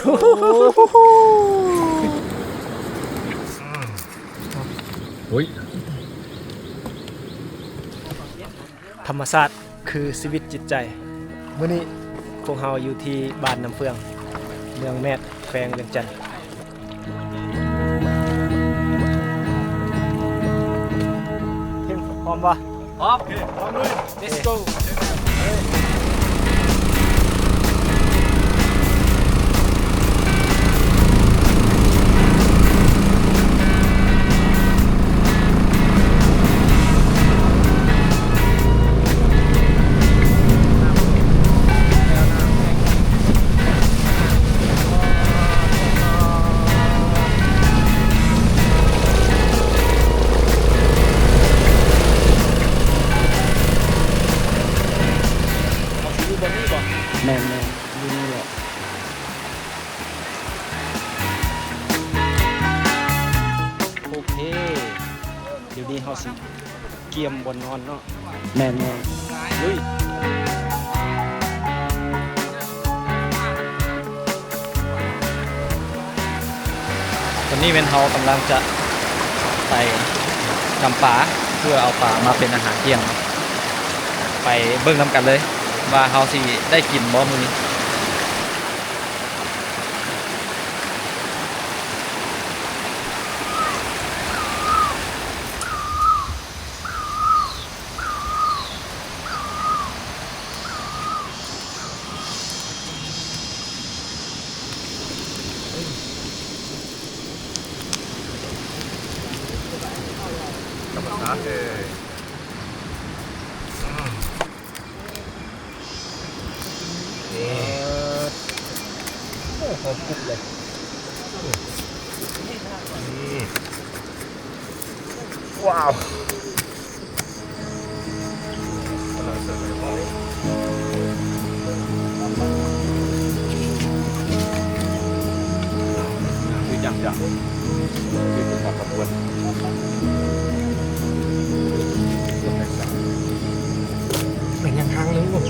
ໂອ້ຍ ທຳມະຊາດຄືຊີວິດຈິດໃຈ. ມື້ນີ້ພວກເຮົາຢູ່ທີ່ບ້ານນ້ຳເຟືອງ ເມືອງແມດ ແຂວງວຽງຈັນ. ເຫັນ ພ້ອມບໍ່? ພ້ອມ ໂອເຄ ພ້ອມລຸຍ let's go. ເຮົາຊິຢູ່ບ່ອນນີ້ບໍ່? ແມ່ນໆ ຢູ່ນີ້ແຫຼະ. ໂອເຄ ດຽວນີ້ເຮົາຊິກຽມບ່ອນນອນເນາະ. ແມ່ນໆ ລຸຍ. ຕອນນີ້ແມ່ນເຮົາກຳລັງຈະໄປຈຳປາ ເພື່ອເອົາປາມາເປັນອາຫານທ່ຽງ. ໄປເບິ່ງນຳກັນເລີຍວ່າເຮົາຊິໄດ້ກິນບໍ່ມື້ນີ້. ທຳມະຊາດເລີຍ. ນີ້ ໂອ້ ຫອມປຸບເລີຍ. ນີ້ ວ້າວ. ແມ່ນຫຍັງທາງເລີຍບໍ່?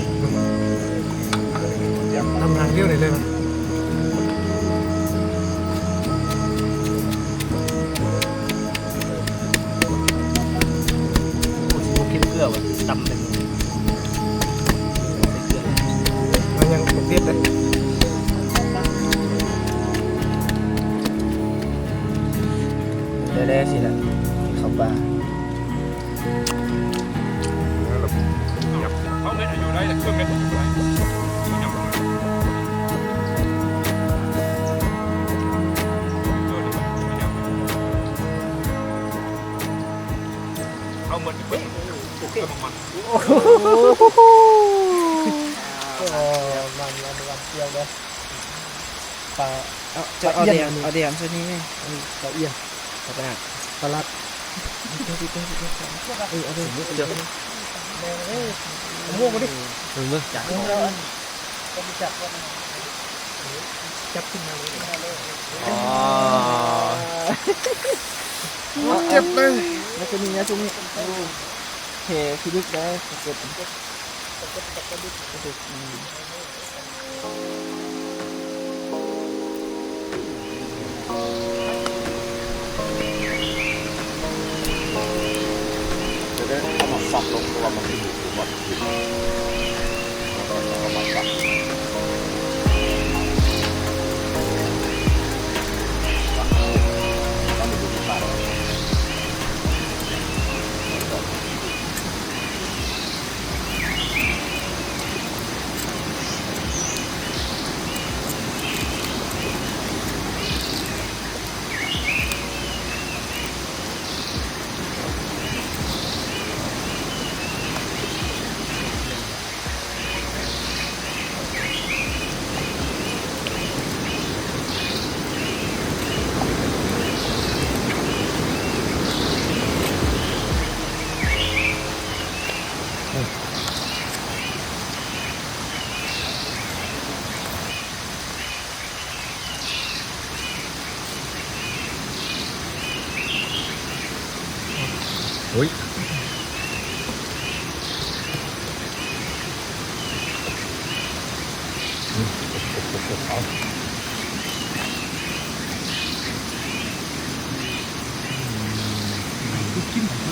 ນຳທາງດຽວນີ້ເລີຍ. ໂອ້ ຊິບໍ່ກິນເກືອວ່າ ຕຳເປັນ ເອົາຫຍັງບໍ່ເຜັດເດ້. ແດ່ໆ ຊິລະ ເຂົ້າປ່າ. ເອົາເມັດໃຫ້ຢູ່ໄດ້ ເຄື່ອງເມັດຢູ່ໄດ້. ເອົາເມັດເບິ່ງ ໂອເຄ ມັນ ໂອ້ໂຫ ມັນ ມັນ ມັນ ຈຽວເດີ. ປາ ເອົາ ເຈົ້າເອົາແດງ ເອົາແດງໃສ່ນີ້ແດ່. ເອີ ປາອຽງ ປາຫຼາດ ປາຫຼາດ. ເອີ ເອົາເດີ ເຈົ້າ ເອົາໝວກມາດິ ເບິ່ງເບິ່ງ ຈັບ ຈັບຂຶ້ນມາເລີຍ. ອໍ ເຈັບເລີຍ ລັກສະນີ ລັກສະນີ. ໂອ້ ແຜພິລຶກໄດ໋ ປາກົດ ປາກົດ ປາກົດ ປາກົດ. ອືມ ຈະໄດ້ເອົາມາສັກລົງ ເພາະວ່າມັນຊິບໍ່ ບໍ່ ບໍ່ ເອົາມາສັກ. ໂອ້ຍ ອືມ ເອົາ. ກິນຂອງ